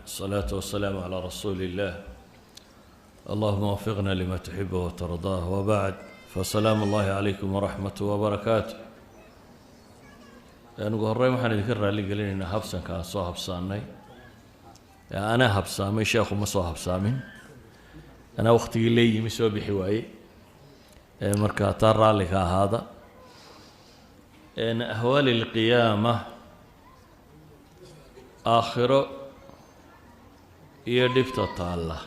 الصلاة والسلام على رسول الله. اللهم وفقنا لما تحبه وترضاه، وبعد، فسلام الله عليكم ورحمته وبركاته. Ugu horreyn waxaan idinka raalli gelinaynaa habsanka aan soo habsaanay. Anaa habsaamay, sheekhu ma soo habsaamin, anaa waktigii leeyimi soo bixi waayey. Marka taa raalli ka ahaada. Ahwaali alqiyaama, aakhiro iyo dhibta taalla,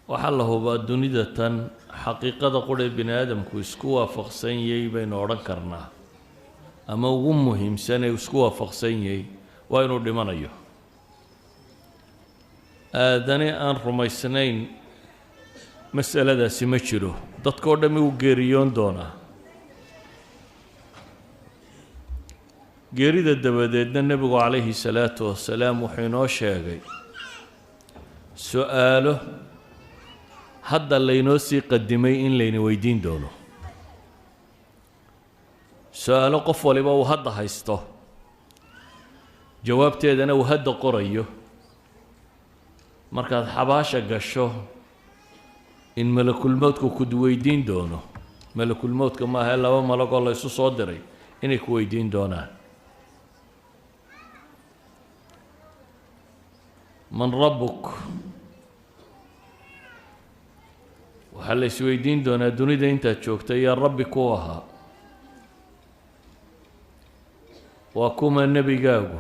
waxaa la hubaa dunida tan xaqiiqada quree bini aadamku isku waafaqsan yahay baynu odhan karnaa, ama ugu muhiimsan ee isku waafaqsan yahay, waa inuu dhimanayo. Aadane aan rumaysnayn masaladaasi ma jiro. Dadkao dhammi wuu geeriyoon doonaa. Geerida dabadeedna nebigu calayhi salaatu wasalaam wuxuu inoo sheegay su-aalo hadda laynoo sii qadimay in layna weydiin doono, su-aalo qof waliba uu hadda haysto, jawaabteedana uu hadda qorayo. Markaad xabaasha gasho in malakulmowdku ku weydiin doono. Malakulmowdka maaha, laba malagoo la ysu soo diray inay ku weydiin doonaan: man rabbuk? Waxaa la isweydiin doonaa dunida intaad joogtay yaa rabbi ku ahaa, waa kuma nebigaagu,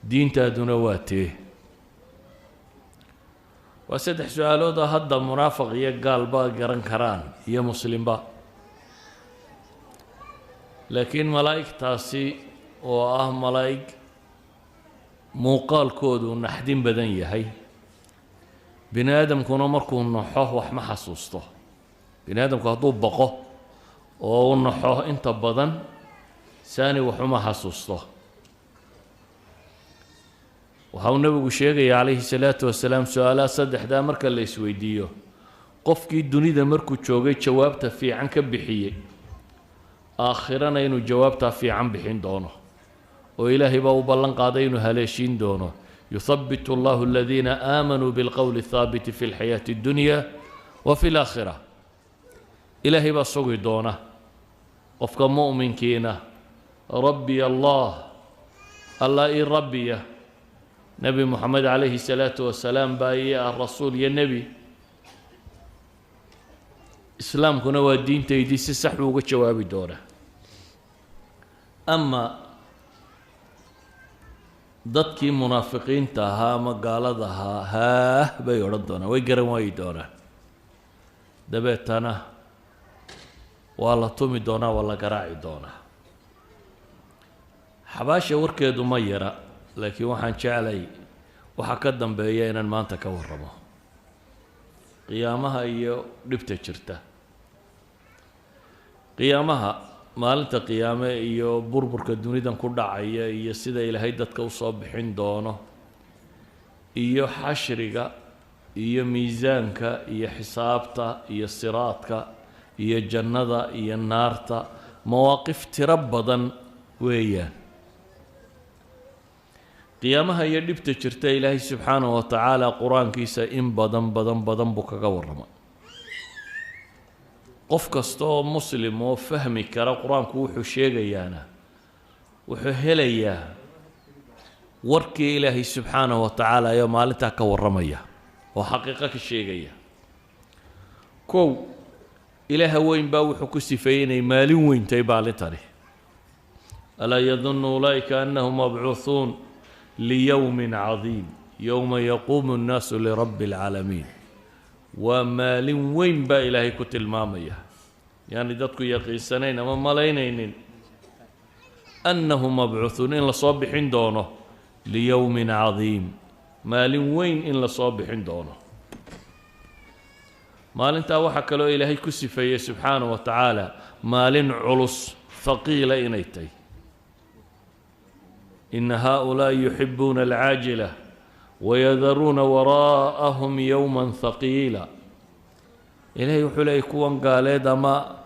diintaaduna waa tee. Waa saddex su-aalooda hadda munaafiq iyo gaalba garan karaan iyo muslimba, laakiin malaa'igtaasi oo ah malaa'ig muuqaalkoodu naxdin badan yahay, bini aadamkuna markuu naxo wax ma xasuusto. Bini aadamku hadduu baqo oo u naxo, inta badan saani waxuma xasuusto. Waxa uu nebigu sheegaya calayhi salaatu wasalaam, su-aalaha saddexdaa marka la isweydiiyo, qofkii dunida markuu joogay jawaabta fiican ka bixiyey, aakhirana inuu jawaabtaa fiican bixin doono, oo ilaahay baa u ballan qaaday inuu haleeshiin doono: yuthabitu allahu aladiina aamanuu bilqowli athaabiti fi lxayaati addunya wa fi alaakhira. Ilaahay baa sugi doona qofka mu'minkiina. Rabbi allah, allah ii rabbiya, nebi Moxamed calayhi salaatu wasalaam baa ii ah rasuul iyo nebi, islaamkuna waa diintaydii, si sax buu uga jawaabi doonaa. Ama dadkii munaafiqiinta ahaa ama gaalada ahaa, haah bay odhan doonaan, way garan waayi doonaan, dabeetana waa la tumi doonaa, waa la garaaci doonaa. Xabaasha warkeedu ma yara, laakiin waxaan jeclay waxaa ka dambeeya inaan maanta ka warramo qiyaamaha iyo dhibta jirta qiyaamaha, maalinta qiyaame iyo burburka dunidan ku dhacaya, iyo sida Ilaahay dadka usoo bixin doono, iyo xashriga iyo miisaanka iyo xisaabta iyo siraadka iyo jannada iyo naarta. Mawaaqif tiro badan weeyaan qiyaamaha iyo dhibta jirta. Ilaahay subxaanahu wa tacaala qur-aankiisa in badan badan badan buu kaga warramay. Qof kasta oo muslim oo fahmi kara qur-aanku wuxuu sheegayaana wuxuu helayaa warkii Ilaahay subxaanahu wa tacaala ayoo maalintaa ka warramaya oo xaqiiqo ka sheegaya. Kow, Ilaaha weyn baa wuxuu ku sifeeyey inay maalin weyntahay maalintani: alaa yadunnu ulaa'ika annahum mabcuuhuun liyowmin cadiim yowma yaquumu nnaasu lirabbi alcaalamiin. Waa maalin weyn baa Ilaahay ku tilmaamaya, yaani dadku yaqiinsanayn ama malaynaynin annahum mabcuuhuun, in lasoo bixin doono, liyowmin cadiim, maalin weyn in lasoo bixin doono. Maalintaa waxaa kaloo Ilaahay ku sifeeyey subxaanahu wa tacaala maalin culus, haqiila inay tahay: ina haaulaa'i yuxibuuna alcaajila wayadaruuna waraa'ahum yowma haqiila. Ilaahay wuxuu leeyay, kuwan gaaleed ama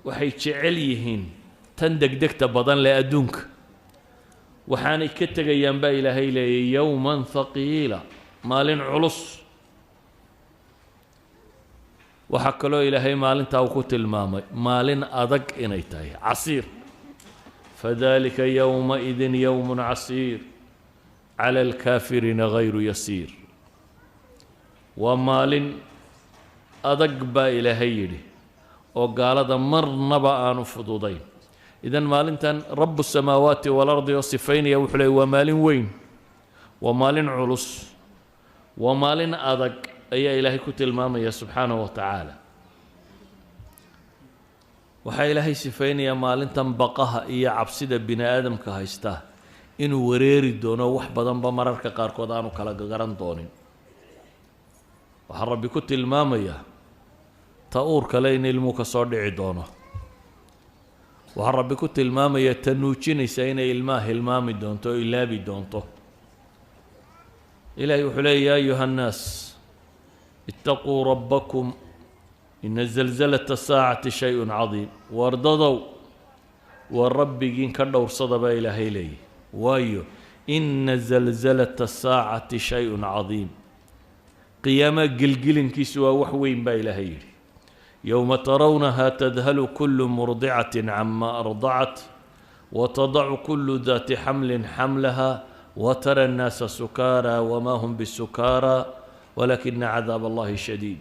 waxay jecel yihiin tan degdegta badan leh adduunka, Waxaanay ka tegayaan baa Ilaahay leeyay yowman thaqiila, maalin culus. Waxaa kaloo Ilaahay maalintaa uu ku tilmaamay maalin adag inay tahay, casiir. Fadalika yowmaidin yowmun casiir cala alkaafiriina gayru yasiir. Waa maalin adag baa Ilaahay yidhi oo gaalada marnaba aanu fududayn. Idan maalintan rabu samaawaati waalardi oo sifaynaya wuxuu leey waa maalin weyn, waa maalin culus, waa maalin adag ayaa Ilaahay ku tilmaamaya subxaanahu wa tacaala. Waxaa Ilaahay sifaynayaa maalintan baqaha iyo cabsida bini aadamka haysta inuu wareeri doono, wax badanba mararka qaarkood aanu kala garan doonin. Waxaa Rabbi ku tilmaamayaa ta uur kale in ilmuu ka soo dhici doono. Waxaa Rabbi ku tilmaamayaa ta nuujinaysa inay ilmaha hilmaami doonto oo ilaabi doonto. Ilahay wuxuu leeyay: ya ayuha annaas itaquu rabbakum ina zalzalata saacati shay-un cadiim. Wardadow, waa Rabbigiin ka dhowrsada baa Ilaahay leeyahy, waayo ina zalzalata saacati shay-un cadiim. Qiyaamaha gelgelinkiisu waa wax weyn baa Ilaahay yidhi. Yowma tarawnaha tadhalu kulu murdicatin cama ardacat watadacu kulu daati xamlin xamlaha watara annaasa sukaara wma hum bisukaara walakina cadaab allahi shadiid.